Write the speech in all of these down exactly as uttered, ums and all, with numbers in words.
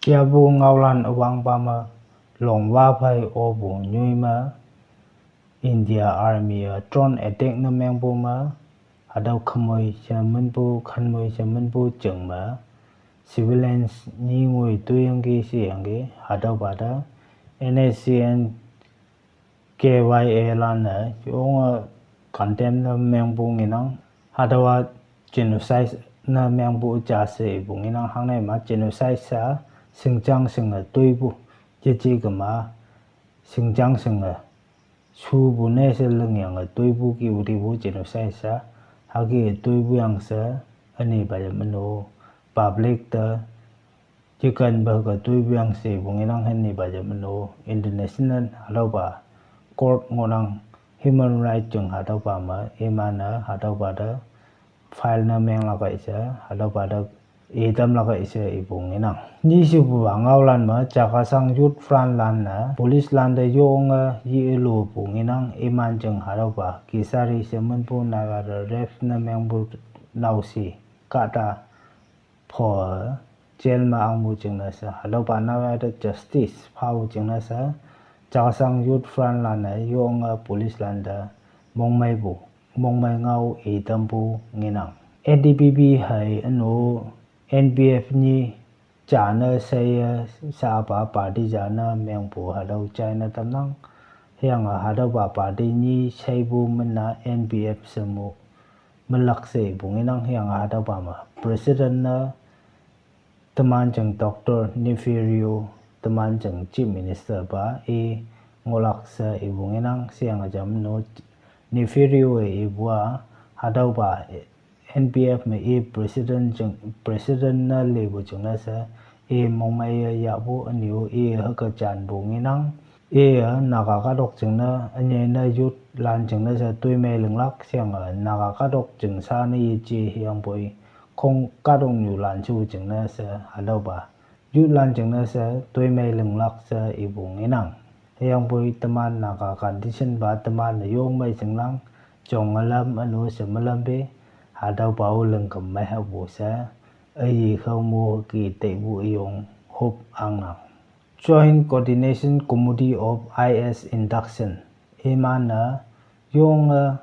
Yabu ngaolan awangpa me longwa phei opu nyoi me India Army a drone attack ne mengpu me hatüo khümoi she minpu, khanmoi she minpu jing me civilians nyi ngoi toiyangki sheyangki hatüopa te N S C N K Y A lan-e yonge condemn ne mengpu ngenang, hatüowa genocide ne mengpu ja she ipu ngenang, hangnei ma genocide sha shingjang shinge toipu, yeje kema shingjang shinge shupu ne she lingyange toipu kipu tipu genocide sha, hüke toipu yang she ünipa yam üno public te yekenpe ke toipu yang she ipu ngenang, hünipa yam üno international hatüopa court ngohnang, human right jing hatüopa me iman-e hatüopa te file ne menglak kei she, hatüopa te itamlak kei she ipu ngenang. Nyishepupa ngaolan me Chakhesang Youth Front lan-e police lante yonge yelopu ngenang, iman jing hatüopa Kesari she minpu Naga te rape ne mengpu naoshi kahta pho jail me angpu jingne she hatüopa Naga te justice phapu jingne she Chakhesang Youth Front lan-e yonge police lante mongmeipu, mongmei ngao itampu ngenang. N D P P hei üno N P F nyi jane sheye shapa party jane mengpu hatüo china tamnang. Hüyange hatüopa party nyi sheipu mina N P F she mu melak she ipu ngenang, hüyange hatüopa me president ne teman jing Doctor Neiphiu Rio, teman jing Chief Minister pa i ngohlak she ipu ngenang, sheyange jam no Neiphiu Rio-e ipu-a hatüopa N P F me i president jing, president ne lepu jingne she i mongmeiye yahpu ünyu i hüke janpu ngenang. Iye Naga kahtok jingne, ünyei ne youth lan jingne she toimei linglak sheyange Naga kahtok jing sha ne yeje hüyangpoi khong kahtoknyu lan shu jingne she hatüopa youth lan jingne she toimei linglak she ipu ngenang. Hüyangpoi teman Naga condition pa teman-e yong mei shinglang, jonge lam üno she melam pe, hatüopa-o lingküm mei hapu she, üyi khao mo ki teipu üyong hop angnang. Joint Coordination Committee of I S Induction, iman-e yonge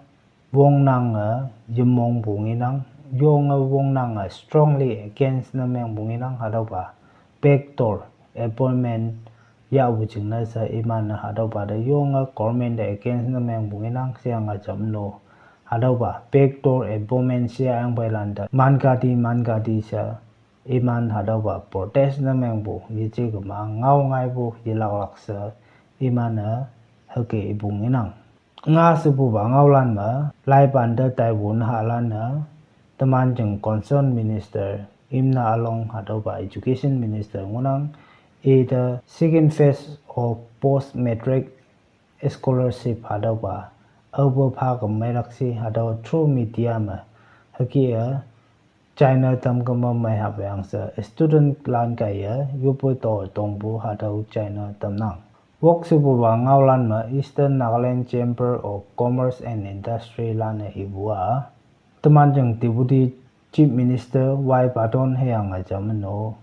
wongnange yemongpu ngenang, yonge wongnange strongly against ne mengpu ngenang, hatüopa backdoor appointment yahpu jingne she iman-e hatüopa te yonge government te against ne mengpu ngenang sheyange jam no. Hatüopa backdoor appointment she angpeilan te mankati mankati she iman hatüopa protest ne mengpu yeje kema ngao ngaipu yelaklak she iman-e hüke ipu ngenang. Nga shepupa ngaolan me, laipan te taipu nahalan-e, teman jing concerned minister, Imna Along hatüopa education minister ngohnang, ite second phase of post matric scholarship hatüopa, aope pha ke meilak shi hatüo through media me, hüke-e, china tam kema mei hapyang she student lan kaiye yoppe to tongpu hatüo china tamnang. Wok shepupa ngaolan me Eastern Nagaland Chamber of Commerce and Industry lan-e ipu-a, teman jing Deputy Chief Minister Y Patton hüyange jam no,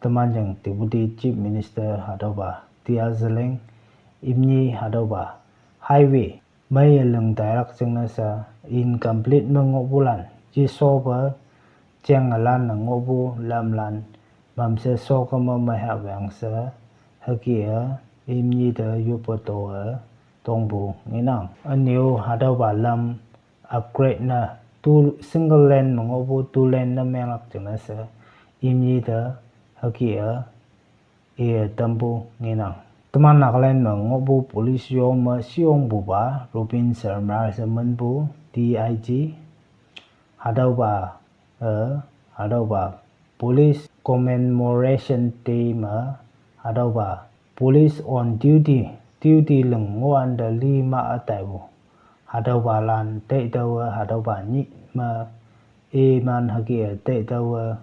teman jing Deputy Chief Minister hatüopa T R Zeliang, imni hatüopa highway meiye ling tailak jingne she incomplete me ngohpulan, yeshope jenglan-e ngohpu lamlan, mamshe shoke me mei hapyang she, hüke-e, imni te yoppe to-e tongpu ngenang. Ünyu hatüopa lam upgrade ne, two single lane me ngohpu two lane ne menglak jingne she, imni te, hüke-e, iye tampu ngenang. Teman Nagaland me ngohpu police yong me shiyongpupa Rupin Sharma she minpu D I G, hatüopa, eh, hatüopa Police Commemoration Day me, hatüopa Police on Duty, duty ling ngohwante li ma-a taipu, hatüopalan teitaowe hatüopa nyih me, iman hüke-e teitaowe,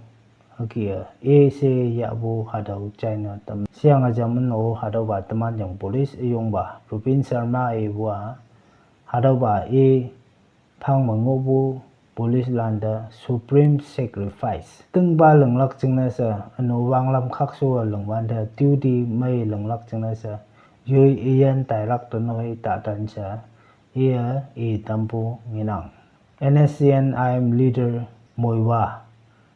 hüke-e, i she yahpu hatüo china tam. Sheyange jam no hatüopa teman jing police üyongpa Rupin Sharma ipu-a, hatüopa i phang me ngohpu police lan te supreme sacrifice. Tüngpa lünglak jingne she, ünu wanglam khakshu-e lingwante duty mei lünglak jingne she, yoi üyin tailak tenoi tatan she, iye i tampu ngenang. N S C N I M leader Moiwa,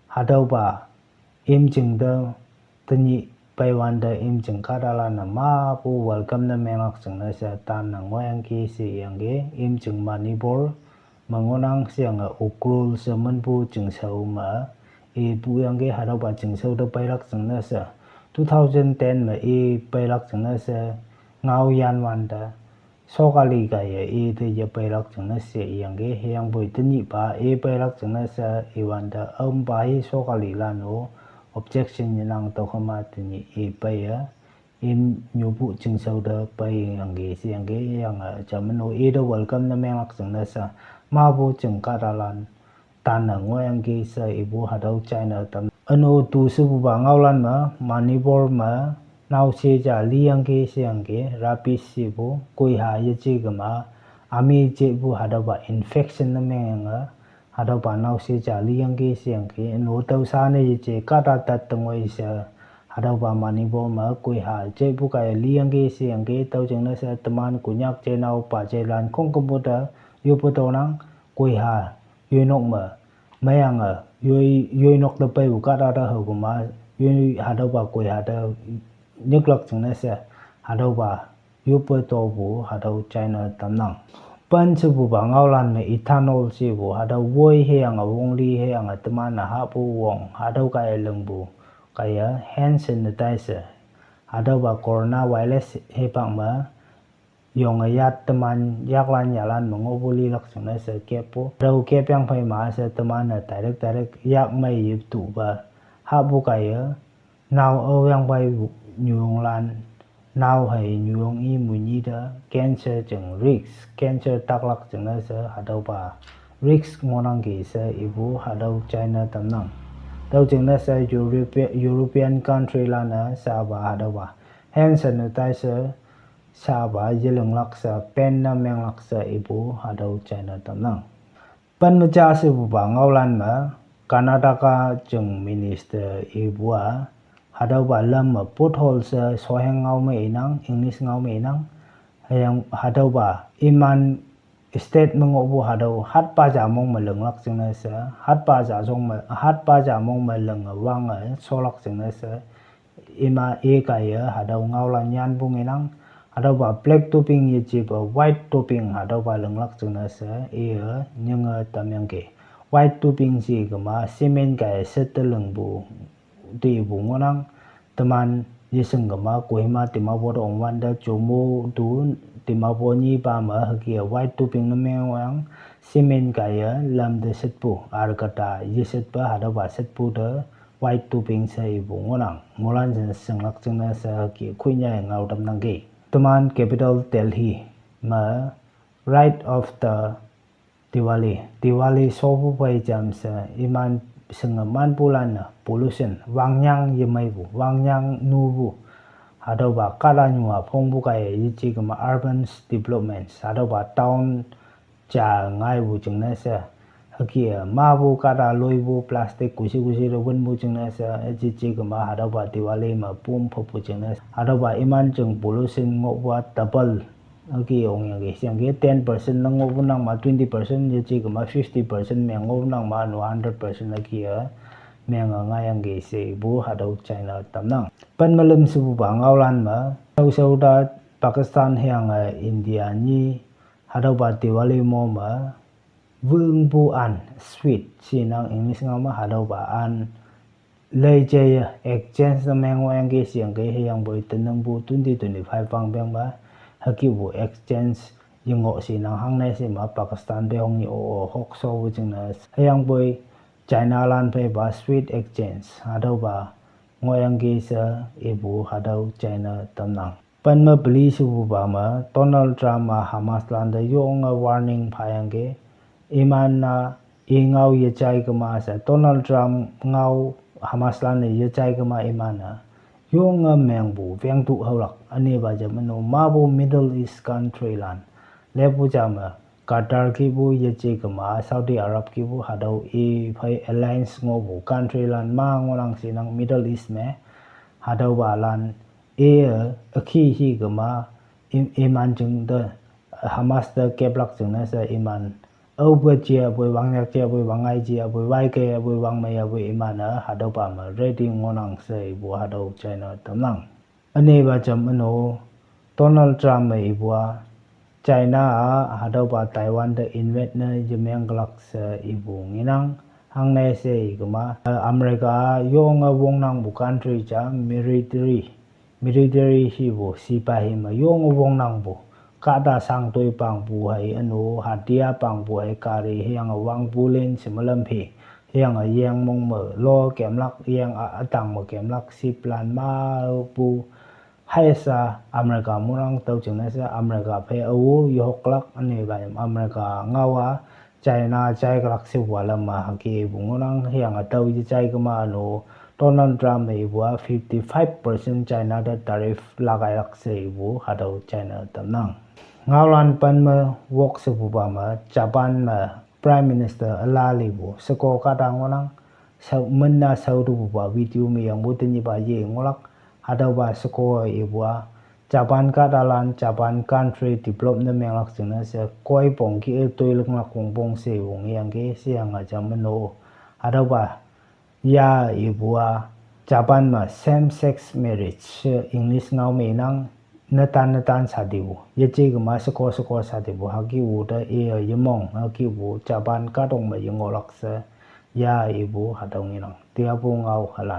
hatüopa imjing te tenyih peiwante imjing kahtalan-e mapu welcome ne menglak jingne she tan-e ngohyangki sheyangki. Imjing Manipur me ngohnang sheyange Ukhrul she minpu chingshao me ipu yangki. Hatüopa chingshao te peilak jingne she two thousand ten me i peilak jingne she ngao yanwante sokali kaiye ite yepeilak jingne she iyangki. Hüyangpoi tenyihpa ipeilak jingne she iwante aompa hi sokalilan-o objection yenang, tüoküma tenyih ipeiye imnyupu chingshao te peiyangki sheyangki. Hüyange jamno ite welcome ne menglak jingne she mapu ching kahtalan tan-e ngohyangki she ipu hatüo china tam. Ünu tu shepupa ngaolan me Manipur me naoshe ja liyangki sheyangki, rabies shepu koiha yeje kema, ami jepu hatüopa infection ne mengyange hatüopa naoshe ja liyangki sheyangki. Ünu tüo sha ne yeje kahta tat tengoi she hatüopa Manipur me koiha jepu kaiye liyangki sheyangki. Tüo jingne she teman Konyak jenao pa jelan khongkümpu te yoppe tonang, koiha yoinok me meiyange yoi, yoinok te peipu kahta te hüküma yoi hatüopa koiha te nyiklak jingne she hatüopa yoppe topu hatüo china tamnang. Pen shepupa ngaolan me ethanol shepu hatüo woi hüyange wongli hüyange teman-e hahpu wong hatüo kaiye lingpu kaiye hand sanitizer, hatüopa coronavirus hipak me yonge yat teman yaklan yalan me ngohpu lilak jingne she keppu. Hatüo kepyang phei ma she teman-e direct direct yak mei yetupa hahpu kaiye nao aoyang phei nyuyonglan, nao hei nyuyong i munyi te cancer jing risk, cancer taklak jingne she hatüopa risk ngohnangki she ipu hatüo china tamnang. Tüo jingne she Europe-, European countrylan-e shapa hatüopa hand sanitizer shapa yelinglak she ban ne menglak she ipu hatüo china tamnang. Pen me ja shepupa ngaolan me Karnataka jing minister ipu-a hatüopa lam me pothole she shoheng ngao me inang, English ngao me inang. Hüyange hatüopa iman state me ngohpu hatüo hatpa ja mong me linglak jingne she, hatpa ja jong me, hatpa ja mong me linge wange sholak jingne she ima i kaiye hatüo ngaolan nyanpu ngenang. Hatüopa black topping yejepa white topping hatüopa linglak jingne she iye nyinge tamyangki. White topping she kema cement kaiye shette lingpu tepu ngohnang. Teman yeshing kema Kohima Dimapur te ongwante Chumu tu Dimapur nyipa me hüke white topping ne mengohyang, cement kaiye lam te shetpu, arkata yeshetpa hatüopa shetpu te white topping she ipu ngohnang. Moilan she shinglak jingne she hüke khoinya ngao tamnangki. Teman capital Delhi me Ride of the Diwali, Diwali shopu phei jamshe iman shinge manpulan-e pollution, wangnyang yemeipu, wangnyang nupu, hatüopa kahtanyua phongpu kaiye yeje kema urban developments, hatüopa town ja ngaipu jingne she, hüke mapu kahta loipu plastic kushi kushi te wünpu jingne she, yeje kema hatüopa Diwali me pum phüppu jingne she, hatüopa iman jing pollution ngohpu-a double hüke ongyangki sheyangki. Ten percent ne ngohpu nang ma twenty percent yeje kema fifty percent meng ngohpu nang ma no hundred percent hüke-e menge ngaiyangki she ipu hatüo china tamnang. Pen me lüm shepupa ngaolan me shaoshao ta Pakistan hüyange India nyi hatüopa Diwali mo me wüngpu an, sweet shinang English ngao me, hatüopa an leijeye exchange ne mengohyangki sheyangki. Hüyangpoi teningpu twenty twenty-five wangpeng me hükepu exchange yengoh shinang. Hangne she ma Pakistan pei hongni o o hokshopu jingne, hüyangpoi Chinalan pheipa sweet exchange hatüopa ngohyangki she ipu hatüo china tamnang. Pen me peli shepupa me Donald Trump-a Hamaslan te yonge warning phayangki. Iman-a i ngao yejai kema she, Donald Trump ngao Hamaslan-e yejai kema iman-e yonge mengpu wengtu haolak. Ünepa jam üno mapu Middle East countrylan leppu ja me Qatar kihpu yeje kema Saudi Arab kihpu hatüo i phei alliance ngohpu countrylan ma ngohnang she nang Middle East me. Hatüopalan i-e, ükhi hi kema, i- iman jing te, Hamas te keplak jingne she iman, aope jiyapoi, wangnyak jiyapoi, wangngai jiyapoi, waikei yapoi, wangmei yapoi, iman-e hatüopa me ready ngohnang she ipu hatüo china tamnang. Ünepa jam üno, Donald Trump-e ipu-a, China-a hatüopa Taiwan te invade ne yemenglak she ipu ngenang, hangne she ikema, eh, America yonge wongnangpu country ja military, military hipu sipahi me yonge wongnangpu, kahta shangtoi pangpu hei üno, hatia pangpu hei gari hüyange wangpu len she melam phe, hüyange yengmong me lo kemlak, yeng a- ütang me kemlak, shiplan mapu, haisa America monang tüo jingne she America phei ao yehoklak, ünepa America ngao-a, China jaiklak shepu-a lam ma hüke ipu ngohnang, hüyange tüo yejai kema üno, Donald Trump-e ipu-a fifty-five percent China te tariff lagailak she ipu hatüo china tamnang. Ngaolan pen me wok shepupa me Japan me Prime Minister üla lipu sheko kahta ngohnang, shao- minna shaotupupa video me yangpu tenyihpa ye ngohlak, hatüopa sheko ipu-a, Japan kahtalan Japan country develop ne menglak jingne she koipong kih-e toi linglak wongpong she wongyangki sheyange jam üno. Hatüopa ya ipu-a, Japan me same sex marriage, English ngao me nang, netan netan shadipu, yeje kema sheko sheko shadipu hüke-o te i-e yemong hükepu Japan kahtok me yengohlak she, ya ipu hatüo ngenang. Tiapu ngao halan.